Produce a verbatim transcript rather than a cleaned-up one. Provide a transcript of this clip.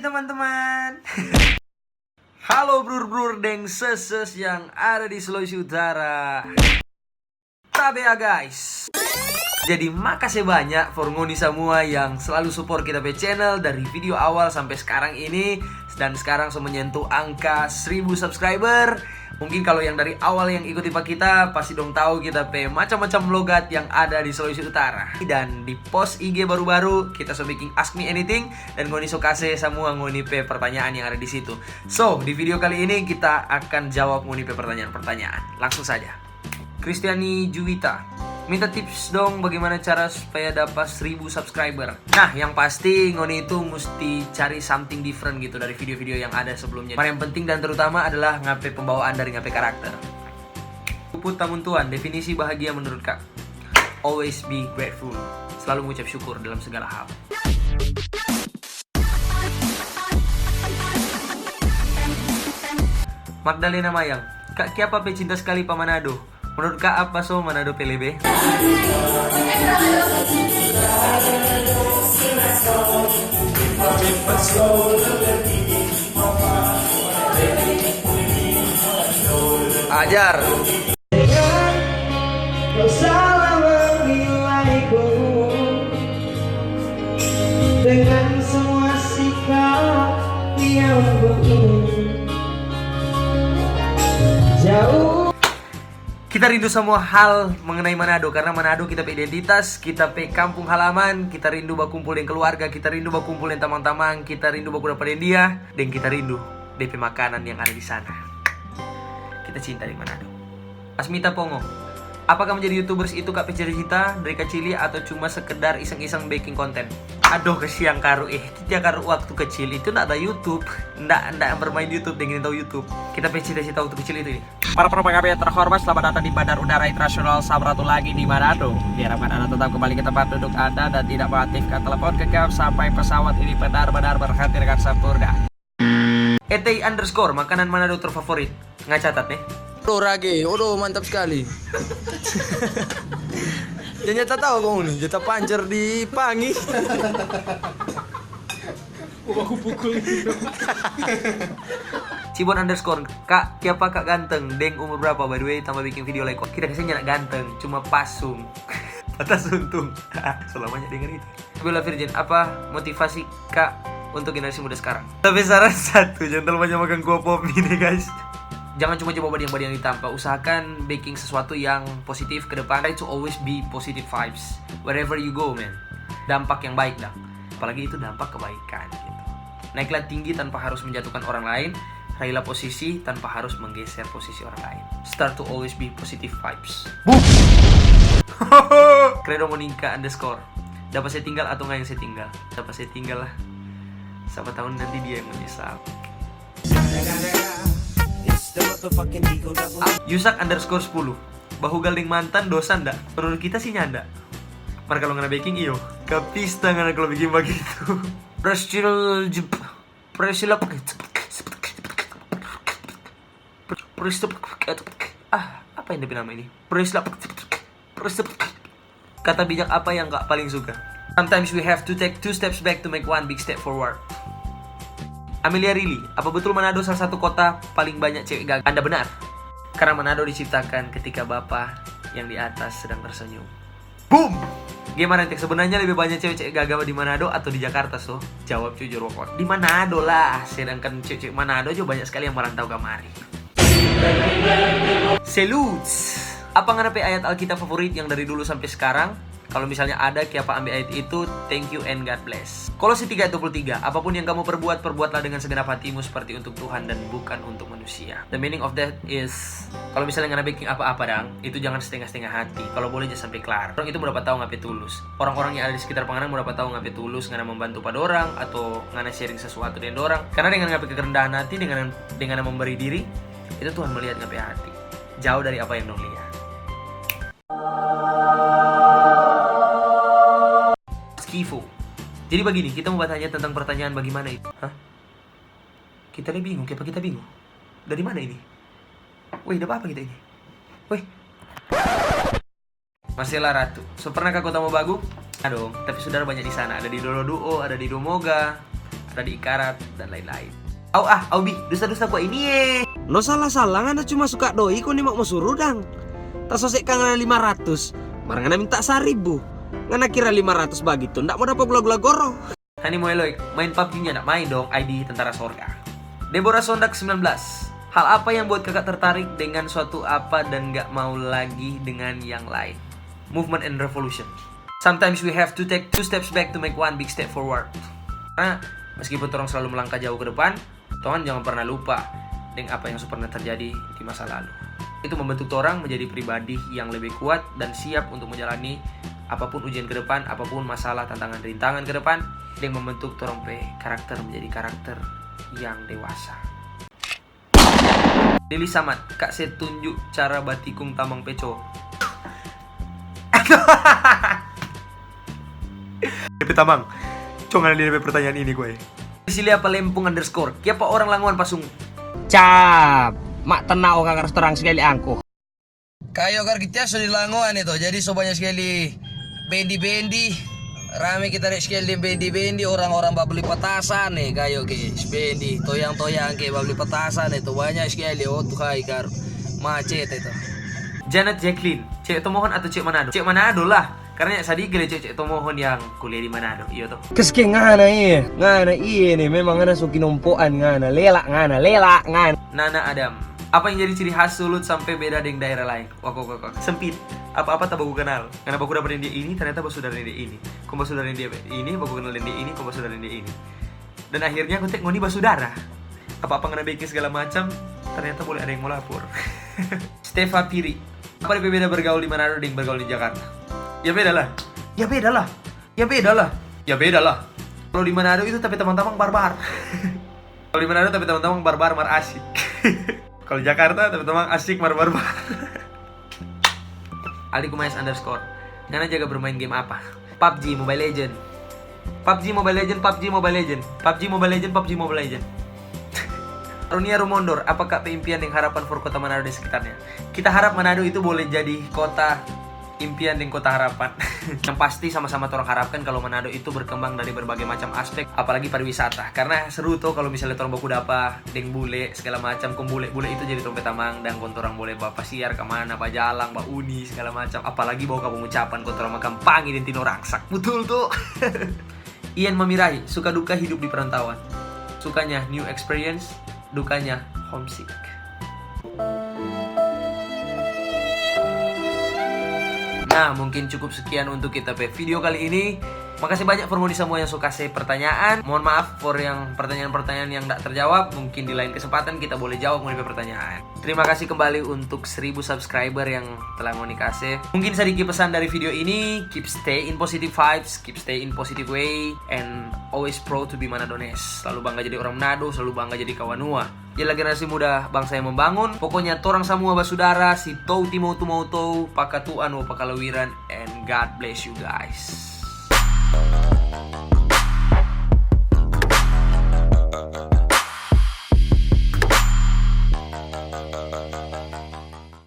Teman-teman. Halo brur-brur deng ses-ses yang ada di Sulawesi Utara. Tabea guys. Jadi makase banya for ngoni samua yang selalu support kita pe channel dari video awal sampe skarang ini. Dan skarang so menyentuh angka seribu subscriber. Mungkin kalo yang dari awal yang ikuti pa kita, pasti dong tau kita pe macam-macam logat yang ada di Sulawesi Utara. Dan di post I G baru-baru, kita so biking Ask Me Anything, dan ngoni so kase samua ngoni pe pertanyaan yang ada di situ. So, di video kali ini kita akan jawab ngoni pe pertanyaan-pertanyaan. Langsung saja. Kristiani Juwita minta tips dong, bagaimana cara supaya dapat seribu subscriber. Nah, yang pasti ngoni itu musti cari something different gitu dari video-video yang ada sebelumnya. Mar yang penting dan terutama adalah ngape pembawaan dari ngape karakter. Puput Tamuntuan, definisi bahagia menurut Kak? Always be grateful. Selalu mengucap syukur dalam segala hal. Magdalena Mayang, Kak, kiapa pe cinta skali pa Manado? Menurut Kak, apa so Manado pe lebe? Ajar. Kau salah menilaiku dengan semua sikap yang begini. Jauh. Kita rindu semua hal mengenai Manado, karena Manado kita pe identitas, kita pe kampung halaman, kita rindu bakumpul deng keluarga, kita rindu bakumpul deng tamang-tamang, kita rindu baku dapa deng dia, deng kita rindu de pe makanan yang ada di sana. Kita cinta deng Manado. Asmita Pongo, apakah menjadi youtubers itu Kak pe cita-cita dari kacili atau cuma sekedar iseng-iseng bikin konten? Aduh, kasiang karu eh, kita karu waktu kecil itu ndak ada YouTube, ndak ndak bermain YouTube, dengerin tahu YouTube. Kita pe cita-cita waktu kecil itu ini. Para penumpang kami yang terhormat, selamat datang di Bandar Udara Internasional Samratulangi di Manado. Diharapkan Anda tetap kembali ke tempat duduk Anda dan tidak mengaktifkan telepon genggam sampai pesawat ini benar-benar berhenti dengan sempurna. Etei underscore, makanan Manado terfavorit? Nggak catat, nih. Odo rage, odo mantap sekali. Jangan nyata tahu kau nih, jata pancer di pangi. Mau aku pukul itu. Cibon underscore, Kak, kiapa Kak ganteng? Deng umur berapa, by the way, tambah bikin video like. Kita kasih nyana ganteng, cuma pasung. Patah suntung. Selamanya dengar itu. Bella Virgin, apa motivasi Kak untuk generasi muda sekarang? Tapi saran satu, jangan terlalu banyak makan kuah pop ini, guys. Jangan cuma coba badiang-badiang di tampa. Usahakan bikin sesuatu yang positif ke depan. Try to always be positive vibes wherever you go, man. Dampak yang baik, dang. Apalagi itu dampak kebaikan, gitu. Naiklah tinggi tanpa harus menjatuhkan orang lain. Raihlah posisi tanpa harus menggeser posisi orang lain. Start to always be positive vibes. Boom! Credo Monica underscore. Dapa se tinggal atau nggak yang se tinggal? Dapa se tinggal lah. Siapa tahu nanti dia yang menyesal. Yusak underscore sepuluh. Bahugal deng mantan dosa nda? Menurut kita sih nyanda. Mar kalau ngana beking, iyo. Kapista ngana kalau bikin bagitu. Prestil jep. Presil. Ah, apa yang dia nama ini? Presil. Kata bijak apa yang Kak paling suka? Sometimes we have to take two steps back to make one big step forward. Amelia Rili, apa betul Manado salah satu kota paling banyak cewek gaga? Anda benar. Karena Manado diciptakan ketika Bapa yang di atas sedang tersenyum. Boom! Gimana, Tek? Sebenarnya lebih banyak cewek-cewek gaga di Manado atau di Jakarta, so? Jawab jujur, pokok. Di Manado lah. Sedangkan cewek-cewek Manado juga banyak sekali yang merantau kamari. Salutes. Apa ngana pe ayat Alkitab favorit yang dari dulu sampe skarang? Kalo misalnya ada, kiapa ambe ayat itu? Thank you and God bless. Kolose tiga ayat dua puluh tiga, "Apapun yang kamu perbuat, perbuatlah dengan segenap hatimu seperti untuk Tuhan dan bukan untuk manusia." The meaning of that is, kalo misalnya ngana beking apa-apa dang, itu jangan stenga-stenga hati. Kalo boleh, ja sampe klar. Orang itu mo dapa tau ngana pe tulus. Orang-orang yang ada di sekitar pa ngana mo dapa tau ngana pe tulus, ngana membantu pa dorang, atau ngana sharing sesuatu deng dorang. Karena dengan ngana pe kerendahan hati, dengan, dengan memberi diri, itu Tuhan melihat ngana pe hati jauh dari apa yang dong lia. Skifo. Jadi bagini, kita mo batanya tentang pertanyaan bagimana itu. Hah? Kita lei bingung, kiapa kita bingung? Dari mana ini? Weh, dapa apa kita ini? Weh. Marcela Ratu. So pernah ka Kota Mobagu? Ada dong, tapi saudara banyak di sana. Ada di Dolo Duo, ada di Domoga, tadi ikarat, dan lain-lain. Au ah, au bi, dusta-dusta kwa ini ye. No salah-salah, ngana cuma suka doi, kong ni mak mo suru dang. Tasose ka ngana lima ratus, mar ngana minta saribu. Ngana kira lima ratus bagitu ndak mo dapa gula-gula goro? Hani mo eloi, main pabg nya ndak main dong, I D Tentara Sorga. Deborah Sondak sembilan belas. Hal apa yang buat kakak tertarik dengan suatu apa dan nggak mau lagi dengan yang lain? Movement and revolution. Sometimes we have to take two steps back to make one big step forward. Karena meskipun torang selalu melangkah jauh ke depan, torang jangan pernah lupa deng apa yang su pernah terjadi di masa lalu. Itu membentuk torang menjadi pribadi yang lebih kuat dan siap untuk menjalani apapun ujian ke depan, apapun masalah, tantangan, rintangan ke depan, deng membentuk torang pe karakter menjadi karakter yang dewasa. Lili Samad, kak se tunjuk cara batikung tamang pe co. Depe tamang, co ngana lia depe pertanyaan ini kue. Sili apa lempung underscore, kiapa orang langoan pasung? Cap, mak tenau kakak torang sekali angku. Kayo kar kita so di langoan itu, jadi so banyak sekali bendi-bendi. Rame kita dek sekali deng bendi-bendi, orang-orang babeli petasan nih, kayo ke bendi, toyang-toyang ke babeli petasan itu banyak sekali. Oh Tuhan, kar macet itu. Janet Jacqueline, cek Tomohon atau cek Manado? Cek Manado lah. Karena sadiki lei cek-cek Tomohon yang kuliah di Manado, iyo to? Kes ke ngana iye, ngana iye ne, memang ngana so kinompoan ngana, lela ngana, lela ngana. Nana Adam, apa yang jadi ciri khas Sulut sampe beda deng daerah laeng? Wak, wak, wak, wak. Sempit, apa-apa ta baku kenal. Ngana baku dapa deng dia ini, ternyata basudara deng dia ini. Kong basudara deng dia ini, baku kenal deng dia ini, kong basudara deng dia ini. Dan akhirnya kote ngoni basudara. Apa-apa ngana beking segala macam, ternyata boleh ada yang mo lapor. Stefa Piri. Apa depe beda bergaul di Manado deng bergaul di Jakarta? Ya beda lah. Ya beda lah. Ya beda lah. Ya beda lah. Kalo di Manado itu tapi tamang-tamang barbar. Kalo di Manado tapi tamang-tamang barbar mar asik. Kalo Jakarta tapi tamang asik mar barbar. Ali Kumais underscore. Ngana jaga bermain game apa? Pabji Mobile Legend. Pabji Mobile Legend, Pabji Mobile Legend. Pabji Mobile Legend, Pabji Mobile Legend. Arunia Rumondor, apa kak pe impian deng harapan for kota Manado deng sekitarnya? Kita harap Manado itu boleh jadi kota impian deng kota harapan. Yang pasti sama-sama torang harapkan kalo Manado itu berkembang dari berbagai macam aspek, apalagi pariwisata. Karena seru to kalo misalnya torang baku dapa deng bule segala macam, kong bule-bule itu jadi torang pe tamang, dan kong torang boleh bapasiar kamana, bajalang, bauni segala macam, apalagi bawa kabong ucapan kong torang makang pangi deng tino rangsak. Butul tu. Ian Mamirai, suka duka hidup di perantauan. Sukanya new experience, dukanya homesick. Nah, mungkin cukup sekian untuk kita pe video kali ini. Makasih banyak for ngoni samua yang so kase pertanyaan. Mohon maaf for yang pertanyaan-pertanyaan yang ndak terjawab. Mungkin di lain kesempatan kita boleh jawab ngoni pe pertanyaan. Terima kasih kembali untuk seribu subscriber yang telah ngoni kase. Mungkin sadiki pesan dari video ini, keep stay in positive vibes, keep stay in positive way, and always proud to be Manadones. Selalu bangga jadi orang Manado, selalu bangga jadi kawanua. Jelah generasi muda, bangsa yang membangun. Pokoknya torang samua basudara, si tou timou tumou tou, pakatuan wo pakalawiran, and God bless you guys.